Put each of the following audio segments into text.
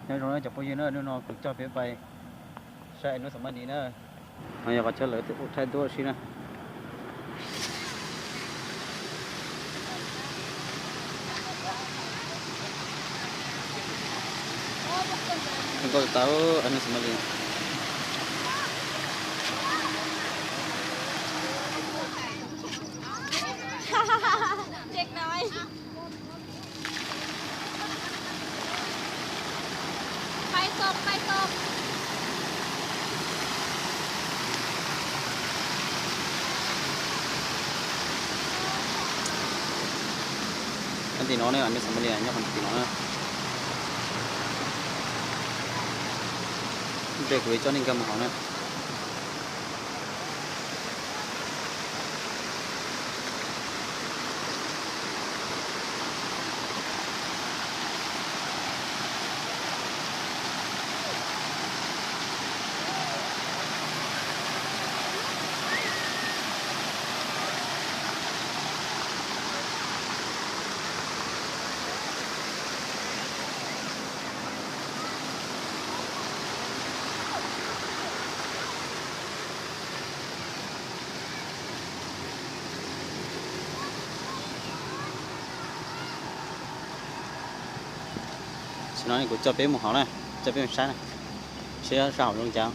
Nyob zoo na cov phooj ywg na, hnub no kuv coj peb pais saib Anus Xamas Lis na. No yog qhov chaw lawv ua thaij duab si na. Zoo nkauj tas tas Anus Xamas Lis. Qhov tim no ne, Anus Xamas Lis nyob qhov tim no na. Ntej kuv yuav coj nej nkag mus hauv na. Tam sim no kuv coj peb mus hauv na, coj peb mus saib na, seb sab hauv zoo cas.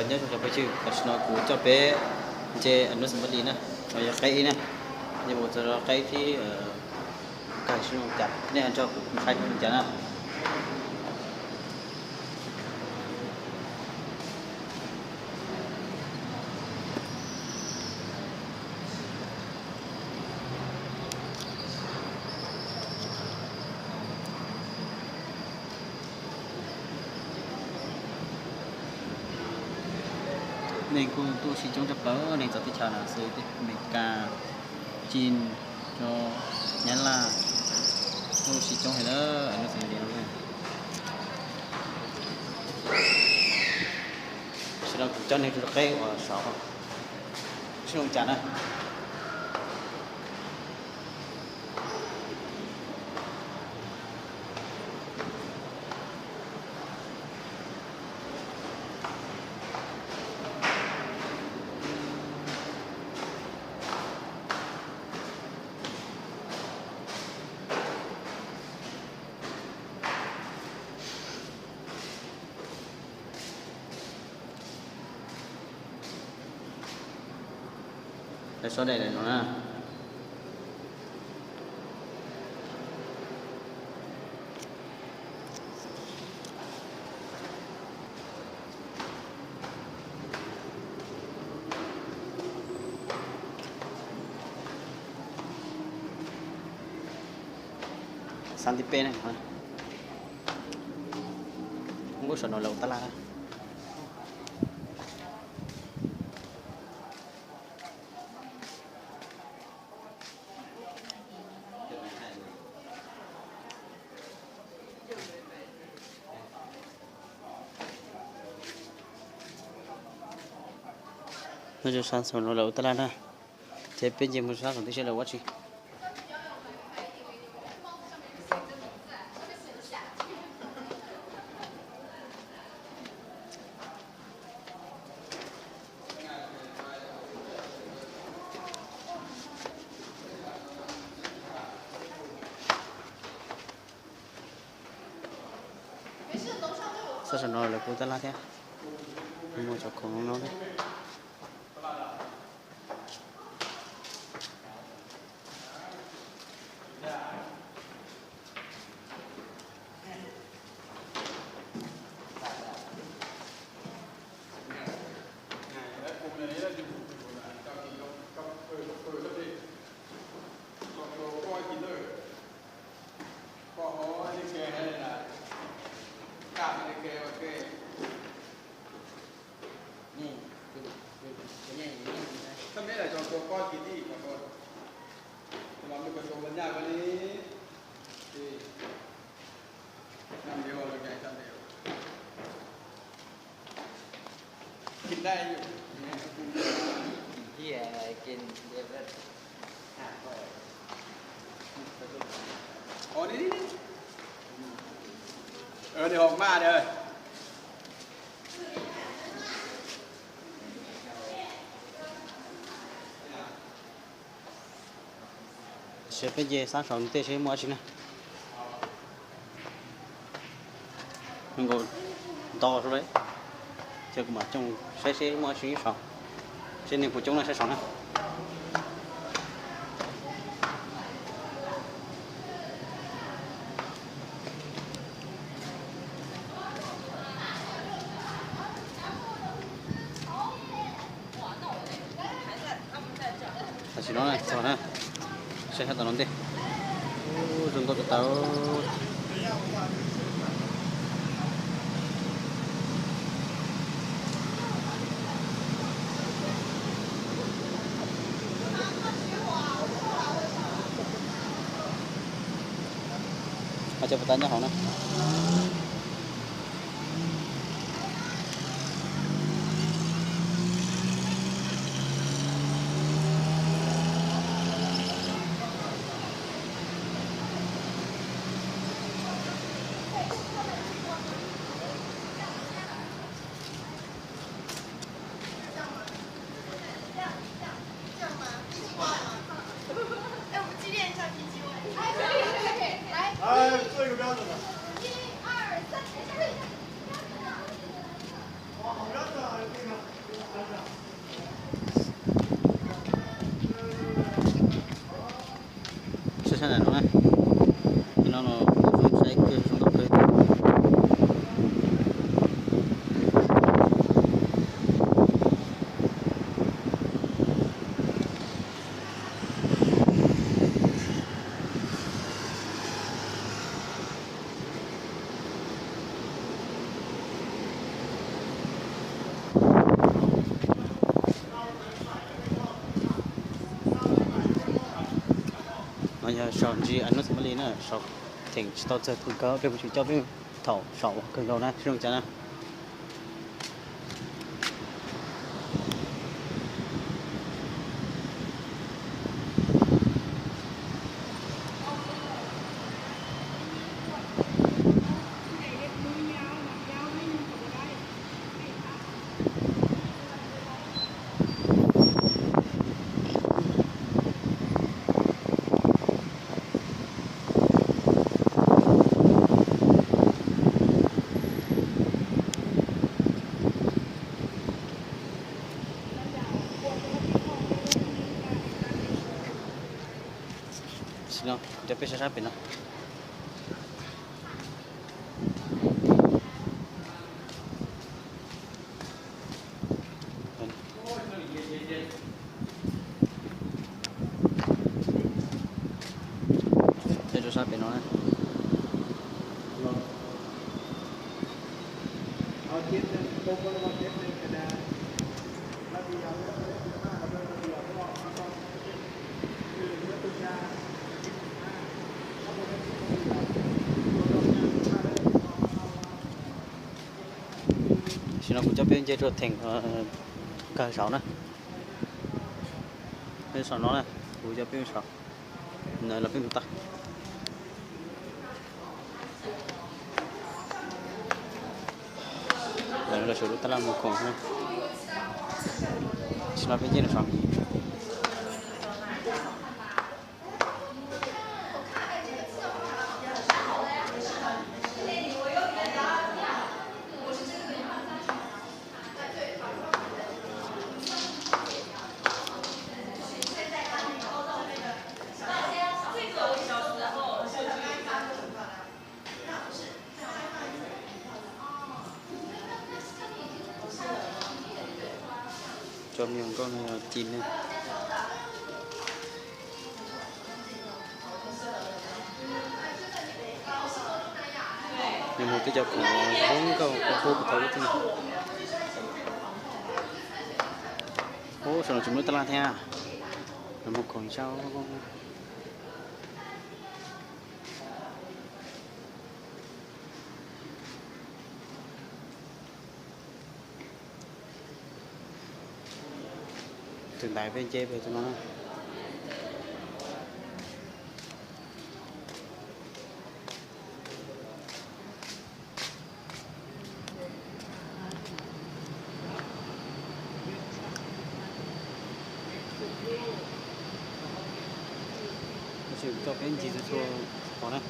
Nyob zoo cov phooj ywg, tam sim no kuv coj peb nce Anus Xamas Lis na, no yog qeb ib na, yog mus txog qeb thib, kag sib zoo cas, nej nrog kuv saib sib zoo cas na. Neeg kuj tuaj sib coob tshaj plaws, neeg txawv teb chaws no xwb, Amelikas, Chin, cov Nyab Laj, tuaj sib coob heev na, Anus Xamas Lis no. Sawv daws kuv coj nej rau qeb uas saud, sib zoo cas na. Lawv suav daim no na. Xav nti peb na, nkuj saum no lawv ua tab laj na. Nyob rau sab saum no lawv ua tab laj na, ces peb nce mus sab saum teb seb lawv ua tsi. Sab saum no lawv kuj tab laj thiab, muaj cov khoom no thiab. Seb peb nce sab saum tej seb muaj dab tsi na. Nkaus nto rau lawm, ces kuv mam coj saib seb muaj dab tsi saud, seb neeg puas coob na sab saud na. Tam sim no txog na, saib sab tom no ntej. Ub, zoo nkauj tas tas. Cov puas tas nyob hauv na. Saib sab nram no na, no no zoo saib kawg, zoo nkauj kawg. No yog saum ntsis Anuas Mali na, saum theem tsis tau txawg kawg nkaus, peb kuj tsis coj peb thaum saum ua kawg nkaus na, sib zoo cas na. Coj peb sab sab pem no. Coj rau sab pem no na. Tam sim no kuv coj peb nce rau theem kawg saud na. Saum no na, kuv coj peb mus saum, ntawd los peb mus tau. Lawv los saum lub tab laj mus koom na. Tam sim no peb nce los saum. Cov me nyuam nkauj no yog ci ne. Nws mus tej cov khoom zoo nkauj kub kub puag thaum ub thiab. Ub, saum no tseem muaj lub tab laj thiab. Lawv mus koom zaj. Tus ntaiv peb nce pem tus no. Tab sis coj peb ncig txhua txhua qhov na.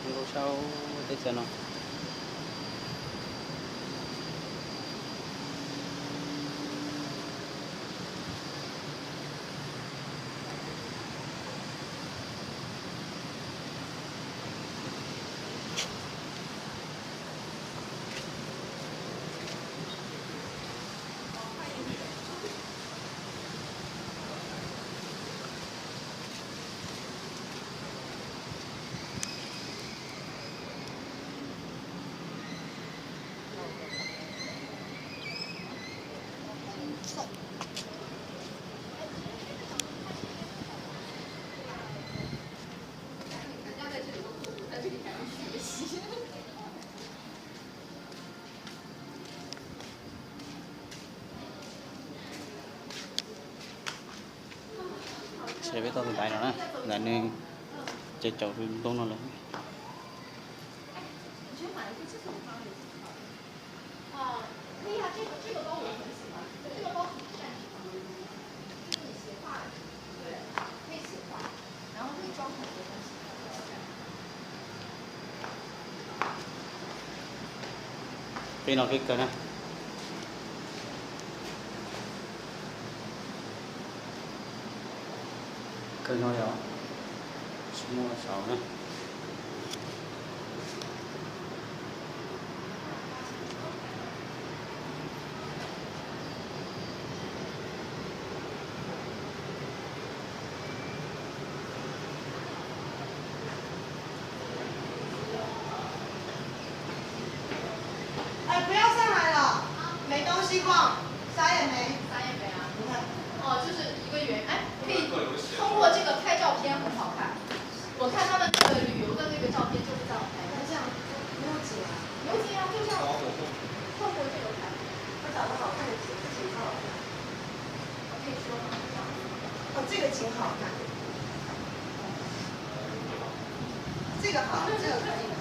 Nkauj saub teb chaws no. Peb tau tus ntaiv no na, ntaiv nws ces caum tus ntoo no lawm. 哦，可以啊，这个这个包我很喜欢，这个包很占地方，就是你斜挂，对，可以斜挂，然后可以装很多东西。 Peb no kawg na. Kawg no yog tsis muaj saud na. Ai, 不要上来了，没东西逛，啥也没。啥也没啊？你看。哦，就是一个圆，哎，可以通过这个拍照片很好看。我看他们那个旅游的那个照片就是这样拍的。那这样不用紧啊。不用紧啊，就这样。透过这个拍。他长得好看，自己挺好看。我可以说吗？哦，这个挺好看。这个好，这个可以。